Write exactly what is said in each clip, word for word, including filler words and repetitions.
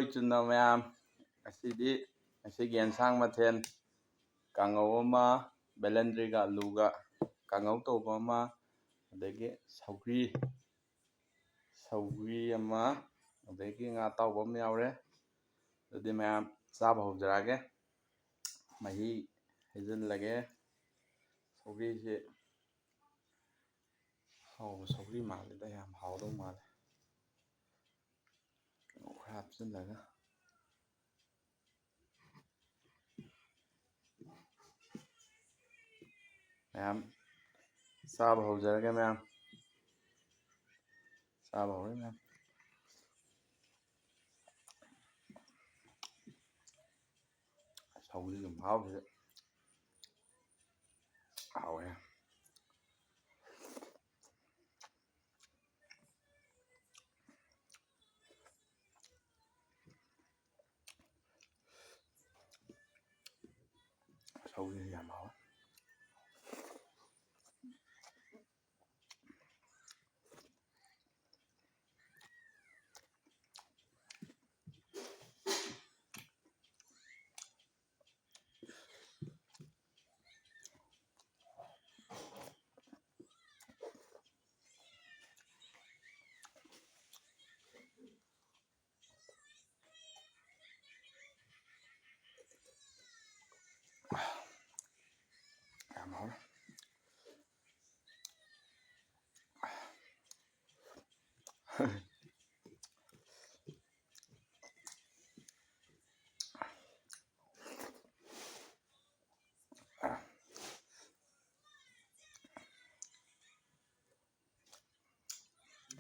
ꯏꯆꯤꯟ ꯏꯅꯥꯎ ꯃꯌꯥꯝ, ꯉꯁꯤꯗꯤ, ꯉꯁꯤꯒꯤ ꯑꯦꯟꯁꯥꯡ ꯃꯊꯦꯜ, ꯀꯥꯡꯉꯧ ꯑꯃ, ꯕꯦꯂꯦꯟꯗ꯭ꯔꯤꯒ ꯑꯂꯨꯒ ꯀꯥꯡꯉꯧ ꯇꯧꯕ ꯑꯃ, ꯑꯗꯒꯤ ꯁꯧꯒ꯭ꯔꯤ, ꯁꯧꯒ꯭ꯔꯤ ꯑꯃ, ꯑꯗꯒꯤ ꯉꯥ ꯑꯇꯥꯎꯕ ꯑꯃ ꯌꯥꯎꯔꯦ꯫ ꯑꯗꯨꯗꯤ ꯃꯌꯥꯝ ꯆꯥꯕ ꯍꯧꯖꯔꯛꯑꯒꯦ꯫ ꯃꯍꯤ ꯍꯩꯖꯤꯜꯂꯒꯦ꯫ ꯁꯧꯒ꯭ꯔꯤꯁꯦ ꯍꯥꯎꯕ ꯁꯧꯒ꯭ꯔꯤ ꯃꯥꯜꯂꯦꯗ, ꯌꯥꯝ ꯍꯥꯎꯗꯧ ꯃꯥꯜꯂꯦ꯫ ꯀꯩꯅꯣ ꯈꯔ ꯍꯥꯞꯆꯤꯜꯂꯒ꯫ ꯃꯌꯥꯝ ꯆꯥꯕ ꯍꯧꯖꯔꯒꯦ ꯃꯌꯥꯝ꯫ ꯆꯥꯕ ꯍꯧꯔꯦ ꯃꯌꯥꯝ꯫ ꯁꯧꯒ꯭ꯔꯤꯒꯤ ꯃꯍꯥꯎꯁꯤꯗ ꯍꯥꯎꯋꯦ꯫ ꯁꯧꯒ꯭ꯔꯤ ꯌꯥꯝ ꯍꯥꯎꯋꯦ꯫ ꯌꯥꯝ ꯍꯥꯎꯔꯦ꯫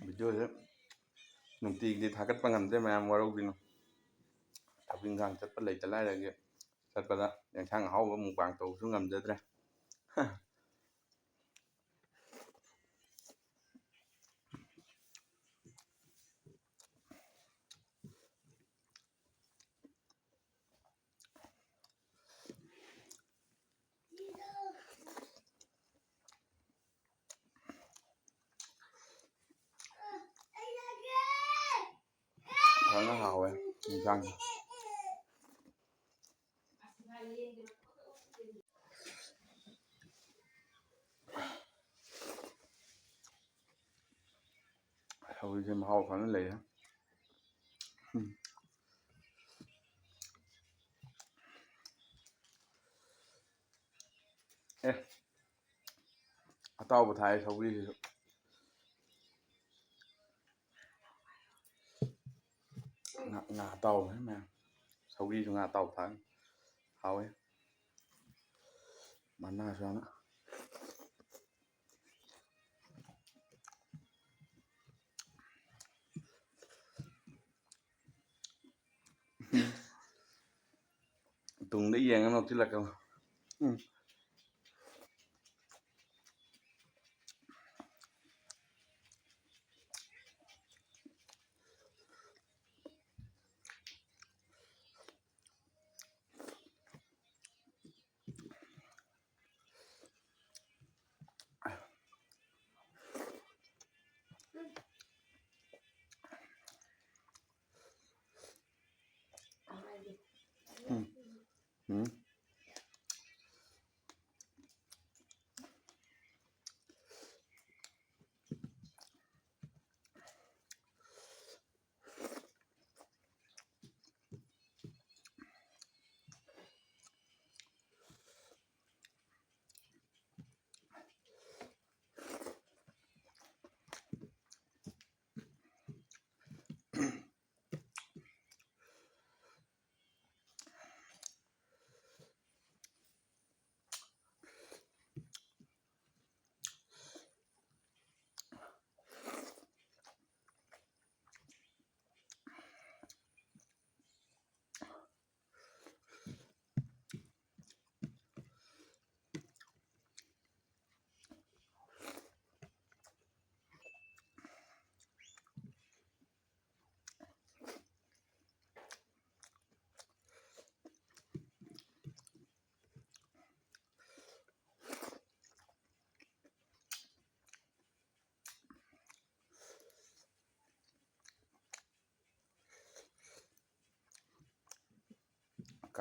ꯚꯤꯗꯤꯑꯣꯁꯦ ꯅꯨꯡꯇꯤꯒꯤꯗꯤ ꯊꯥꯒꯠꯄ ꯉꯝꯗꯦ, ꯃꯌꯥꯝ ꯋꯥꯔꯧꯕꯤꯅꯨ꯫ ꯊꯕꯛ ꯏꯪꯈꯥꯡ ꯆꯠꯄ ꯂꯩꯇ ꯂꯥꯏꯔꯒꯤ ꯆꯠꯄꯗ ꯑꯦꯟꯁꯥꯡ ꯑꯍꯥꯎꯕ ꯃꯨꯛꯕꯥꯡ ꯇꯧꯕꯁꯨ ꯉꯝꯖꯗ꯭ꯔꯦ꯫ ꯐꯖꯅ ꯍꯥꯎꯋꯦ꯫ ꯏꯟꯁꯥꯡꯁꯦ꯫ ꯁꯧꯒ꯭ꯔꯤꯁꯦ ꯃꯍꯥꯎ ꯐꯖꯅ ꯂꯩꯔꯦ꯫ ꯎꯝ꯫ ꯑꯦ, ꯑꯇꯥꯎꯕ ꯊꯥꯏ ꯁꯧꯒ꯭ꯔꯤꯁꯤꯁꯨ꯫ ꯉꯥ, ꯉꯥ ꯑꯇꯥꯎꯕꯅꯦ ꯃꯌꯥꯝ꯫ ꯁꯧꯒ꯭ꯔꯤꯁꯨ ꯉꯥ ꯑꯇꯥꯎꯕ ꯊꯥꯛ ꯍꯥꯎꯋꯦ꯫ ꯃꯅꯥꯁꯨ ꯌꯥꯝꯅ꯫ ꯇꯨꯡꯗ ꯌꯦꯡꯉ ꯅꯣꯛꯁꯤꯜꯂꯛꯀꯅꯨ꯫ ꯎꯝ꯫ ꯎꯝ꯫ ꯎꯝ꯫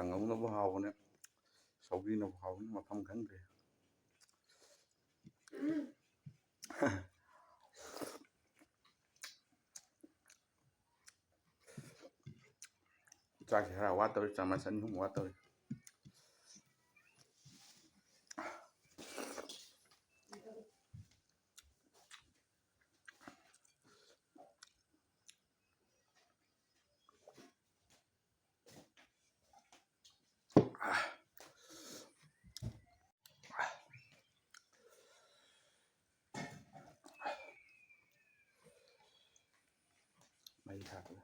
ꯀꯥꯡꯉꯧꯅꯕꯨ ꯍꯥꯎꯕꯅꯦ, ꯁꯧꯒ꯭ꯔꯤꯅꯕꯨ ꯍꯥꯎꯕꯅꯦ, ꯃꯐꯝ ꯈꯪꯗ꯭ꯔꯦ꯫ ꯆꯥꯛꯁꯦ ꯈꯔ ꯋꯥꯠꯇꯧꯔꯤ, ꯆꯥꯃꯁ ꯑꯅꯤ ꯑꯍꯨꯝ ꯋꯥꯠꯇꯧꯔꯤ꯫ ꯃꯩ ꯊꯥꯒꯠꯂꯦ꯫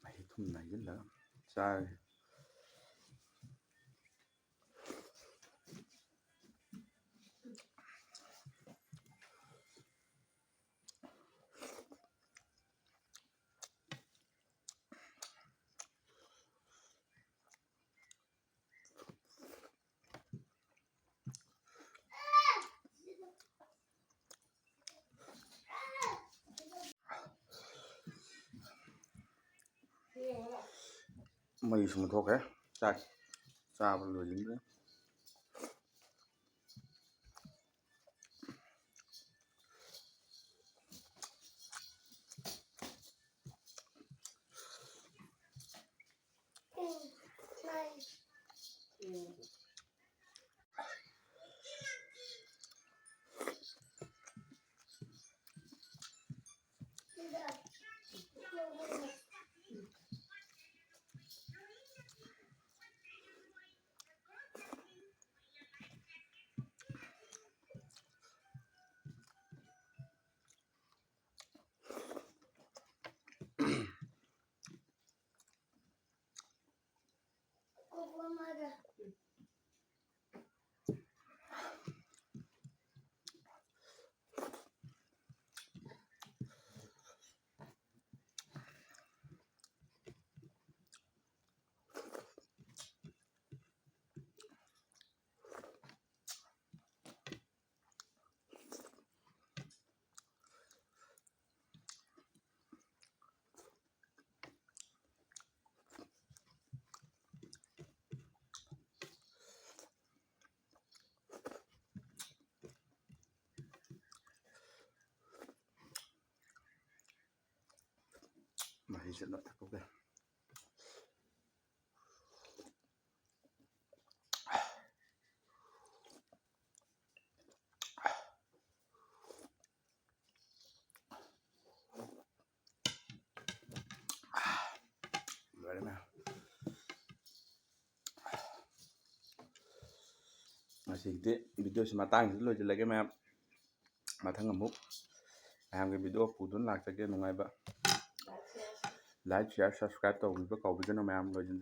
ꯃꯍꯤ ꯊꯨꯝꯅ ꯍꯩꯖꯤꯜꯂꯒ ꯆꯥꯔꯦ꯫ ꯃꯩꯁꯨ ꯃꯨꯠꯊꯣꯛꯈ꯭ꯔꯦ꯫ ꯆꯥꯛ ꯆꯥꯕ ꯂꯣꯏꯁꯤꯟꯈ꯭ꯔꯦ꯫ ꯁꯤꯁꯨ ꯂꯣꯏ ꯊꯛꯀꯧꯒꯦ꯫ ꯂꯣꯏꯔꯦ ꯃꯌꯥꯝ꯫ ꯉꯁꯤꯒꯤꯗꯤ ꯚꯤꯗꯤꯑꯣꯁꯤ ꯃꯇꯥꯡꯁꯤꯗ ꯂꯣꯏꯁꯤꯜꯂꯒꯦ ꯃꯌꯥꯝ꯫ ꯃꯊꯪ ꯑꯃꯨꯛ ꯃꯌꯥꯝꯒꯤ ꯚꯤꯗꯤꯑꯣ ꯄꯨꯗꯨꯅ ꯂꯥꯛꯆꯒꯦ꯫ ꯅꯨꯡꯉꯥꯏꯕ like, share, subscribe ꯇꯧꯕꯤꯕ ꯀꯥꯎꯕꯤꯒꯅꯨ ꯃꯌꯥꯝ꯫ ꯂꯣꯏꯁꯤꯟꯖꯔꯦ꯫